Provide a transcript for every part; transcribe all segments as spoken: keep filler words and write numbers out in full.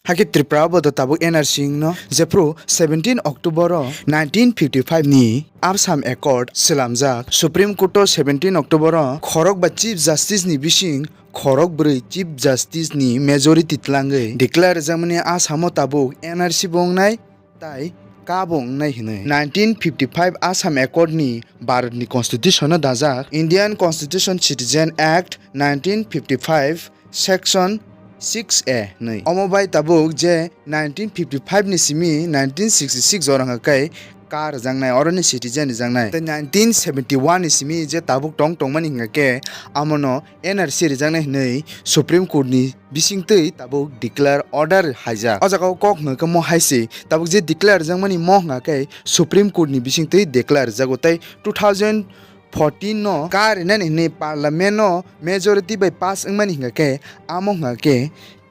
Hakhe Tripura bo do tabuk N R C wngno, jephru seventeen October o nineteen fifty five ni Assam Accord slamjak. Supreme Court o seventeen October o khorok ba Chief Justice ni bising khorok bwrwi Chief Justice ni majority tlangwi declare rijak mani Assam o tabuk N R C bo wngnai tai ka bo wngnai hinwi. Nineteen fifty five Assam Accord ni Bharat ni Constitution o dajak, Indian Constitution Citizen Act nineteen fifty five Section six A hinwi. Omo bai tabuk je nineteen fifty five ni simi nineteen sixty six jora hwnkha khe ka rwjaknai, oro ni citizen rwjaknai. Tei nineteen seventy one ni simi je tabuk tong tongmani hwnkha khe amono N R C rwjaknai hinwi Supreme Court ni bisingtwi tabuk declare order haijak. O jaga o kok hwnkha khe mo hai se, tabuk je declare rwjakmani mo hwnkha khe Supreme Court ni bisingtwi declare rwjago tei two thousand fourteen no ka rinani hinwi parliament no majority bai pass wngmani hwnkha khe amo hwnkha khe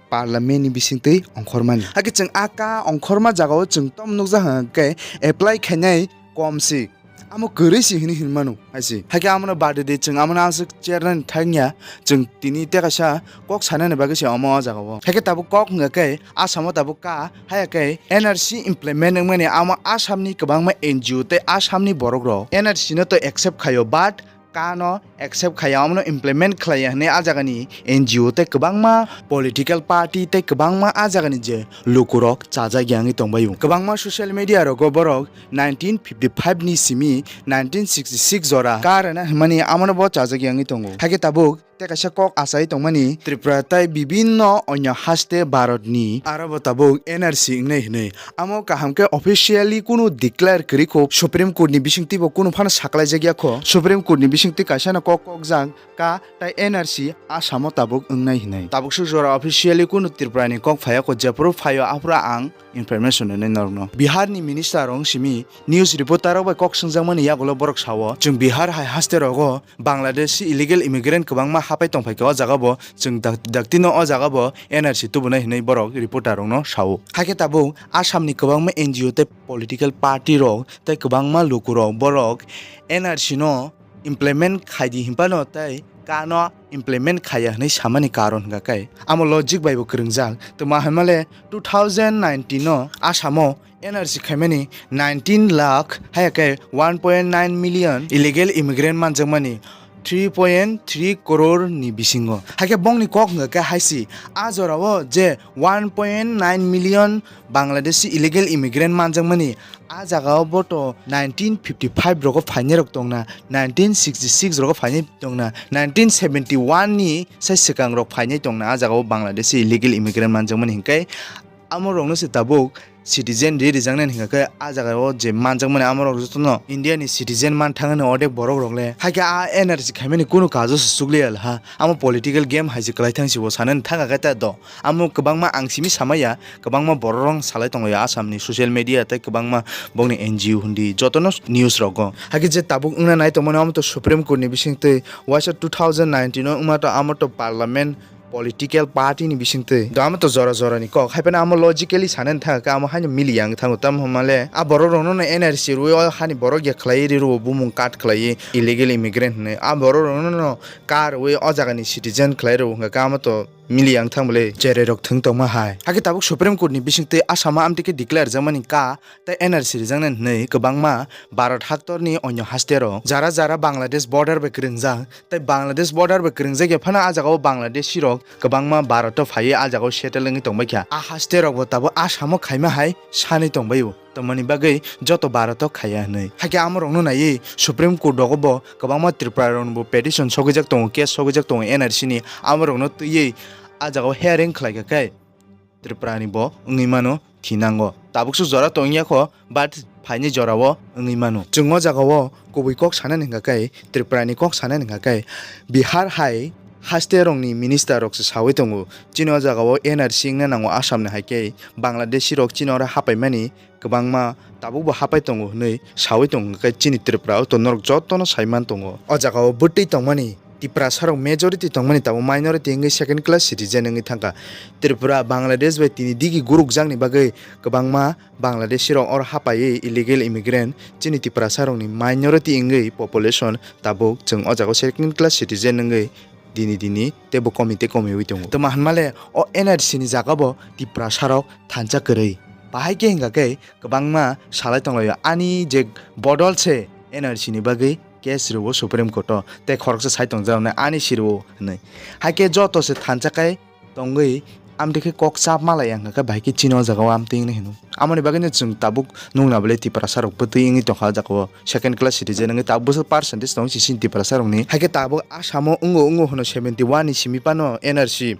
parliament ni bisingtwi ongkhormani. Hakhe chwng a ka ongkhorma jagao chwng tom nukjak hwnkha khe apply khainai kom si. Amo kwrwi si hinwi hinmano hai se. Hakhe amono bade de chwng amono aswk chairman thangya, chwng tini tei kaisa kok sanani bagwi se omo o jagao. Hakhe tabuk kok hwnkha khe Assam o tabuk ka haya khe N R C implement wngmani amo Assam ni kwbangma N G O tei Assam ni borok rok N R C no to accept khaio, but kano accept khaiya, omono implement khlaiya hinwi a jagani N G O tei kwbangma political party tei kwbangma a jagani je lukurok chajakya wngwi tongbaio. Kwbangma social media rogo borok nineteen fifty five ni simi nineteen sixty six jora ka rwna hwnmani amono bo chajakya wngwi tongo. Hakhe tabuk tei kaisa kok achai tongmani Tripura tei bibinno onyo haste Bharatni aro bo tabuk N R C wngnai hinwi. Amo kaham khe officially kunu declare kwrwi kho, Supreme Court ni bisingtwi bo kunu phano saklaijakya kho. Supreme Court ni bisingtwi kaisa no kok kokjak ka tei N R C Assam o tabuk wngnai hinwi. Tabuk suk jora officially kunu Tripura ni kok phaiya kho, jephuru phaio aphuru ang information rwnai norokno. Bihar ni minister rok simi news reporter rok bai kok swngjakmani yagulo borok sao, chwng Bihar hai haste rogo Bangladeshi illegal immigrant kwbangma hapai tongphaikha o jaga bo, chwng dak-, daktino o jaga bo N R C tubunai hinwi borok reporter rokno sao. Hakhe tabuk Assam ni kwbangma N G O tei political party rok tei kwbangma lukurok borok N R C no implement khaidi hinphano tei kano implement khaiya hinwi samani karon hwnkha khe amo logic bai bo kwrwngjak. Twma hinmale two thousand nineteen o Assam o N R C khaimani nineteen lakh haya khe one point nine million illegal immigrant manjakmani three point three crore ni bisingo. Hakhe bongni kok hwnkha khe haisi a jorao je one point nine million Bangladeshi illegal immigrant manjakmani a jagao bo to nineteen fifty five rogo phainai rok tongna, nineteen sixty six rogo phainai tongna, nineteen seventy one ni sai swkang rok phainai tongna a jagao Bangladeshi illegal immigrant manjakmani hinkhe amo rokno se tabuk citizen ri rijaknai hingka khe a jaga o je manjakmani amo rok jotono India ni citizen man thangani odek borok rok le. Hakhe a N R C khaimani kunu kajo se chukliya laha. Amo political game hai se kwlai thang se bo sanani thangkha khe ta do. Amo kwbangma ang simi samaya, kwbangma borok rok salai tongo ya Assam ni social media tei kwbangma bokni N G O hundi jotono news rogo. Hakhe je tabuk wngna nai tongmani amo to Supreme Court ni bisingtwi waisa two thousand nineteen o wngma to amo to parliament political party ni bisingtwi do amo to jora jora ni kok. Haiphano amo logically sanani thangkha khe amo haino miliya wngwi thango. Tamo hwnmale a borok rokno no N R C rwi o hani borok ya khlaiwi riro bumung cut khlaiwi illegal immigrant hinwi. A borok rokno no ka rwi o jaga ni citizen khlai rwo hwnkha khe amo to miliya wng thang bwle cherai rok thwng tongma hai. Hakhe tabuk Supreme Court ni bisingtwi Assam o amtwi khe declare rijak mani ka tei N R C rijak nani hinwi kwbangma Bharat haktor ni onyo haste rok jara jara Bangladesh border bai kwrwngjak. Tei Bangladesh border bai kwrwngjak ya phano a jaga o Bangladeshi rok kwbangma Bharat o phaiwi a jaga o settle wngwi tongbai kha. A haste rok bo tabuk Assam o khaima hai sanwi tongbai o. Tongmani bagwi joto Bharat o khaiya hinwi. Hakhe amo rokno naiwi Supreme Court rogo bo kwbangma Tripura rokni bo petition sogwijak tongo, case sogwijak tongo N R C ni. Amo rokno twiwi a jaga o hearing khlai kha khe Tripura ni bo wngwi mano thinango. Tabuk se jora tongya kho, but phaini jora o wngwi mano. Chwng o jaga o kubui kok sanani hwnkha khe, Tripura ni kok sanani hwnkha khe, Bihar hai haste rokni minister rok se sawi tongo. Chini o jaga o N R C wngna nango Assam ni hai khe, Bangladeshi rok chini oro hapaimani kwbangma tabukbo hapai tongo hwnwi sawi tongo, hwnkhe chini Tripura o to norok jotono saiman tongo. O jaga o bwtwi tongmani Tiprasa rok majority tongmani tabuk minority wngwi second class citizen wngwi thangkha. Tripura, Bangladesh bai tini digi gurukjakni bagwi kwbangma Bangladeshi rok oro hapaiwi illegal immigrant chini Tiprasa rokni minority wngwi population tabuk chwng o jaga o second class citizen wngwi dini dini teibo komi tei komiwi tongo. Tamo hinmale o N R C ni jaga bo Tiprasa rok thansa kwrwi. Bahai khe hingkha khe kwbangma salai tonglaio ani je bodol se N R C ni bagwi case rwo Supreme Court o tei khoroksa sai tongjak ani sirwo hinwi. Hai khe joto se thansa khai tongwi amtwi khe kok chap malai wngkha khe bahai khe chini o jaga o amtwi wngwi hino. Amoni bagwi no chwng tabuk nukna bwle Tiprasa rok bwtwi wngwi tongkha o jaga o second class citizen wngwi tabuk bwswk percentage tongo sisi Tiprasa rokni. Hai khe tabuk Assam o wngo wngo hwno seventy one ni simi phano N R C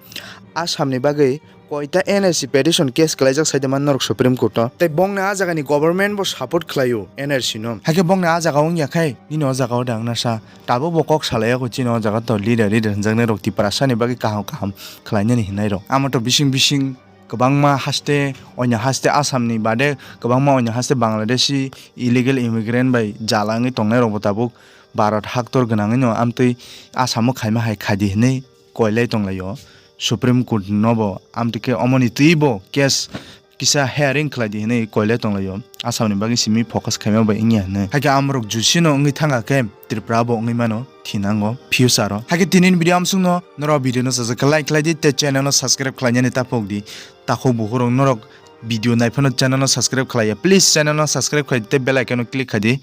Assam ni bagwi koita N R C petition case kwlaijak sai de man norok Supreme Court o. Tei bongni a jaga ni government bo support khlaio N R C no. Hai khe bongni a jaga wngya khai nini o jaga o dang na sa. Tabuk bo kok salai yago chini o jaga to leader leader hinjaknai rok Tiprasa ni bagwi kaham kaham khlainani hinai rok. Amo to bising bising kwbangma haste onya haste Assam ni bade kwbangma onya haste Bangladeshi illegal immigrant bai jala wngwi tongnai rok bo tabuk Bharat haktor gwnangwi no amtwi Assam o khaima hai khaidi hinwi koilai tonglaio. Supreme Court no bo amtwi khe omoni twi bo case kisa hearing khlai di hinwi koilai tonglaio. Assam ni bagwi simi focus khaima bai wngya hinwi. Hai khe amorok jusino wngwi thangkha khe Tripura bo wngwi mano thinango future o. Hai khe tini ni video amsukno norok video no sajak khe like khlai di tei channel no subscribe khlainani ta phok di. Takhuk bukhuk rok norok video naiphano channel no subscribe khlaiya. Please channel no subscribe khlai di tei bell icon no click khlai di.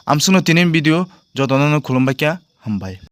Amsukno tini ni video jotono no khulumbai kha. Hambai.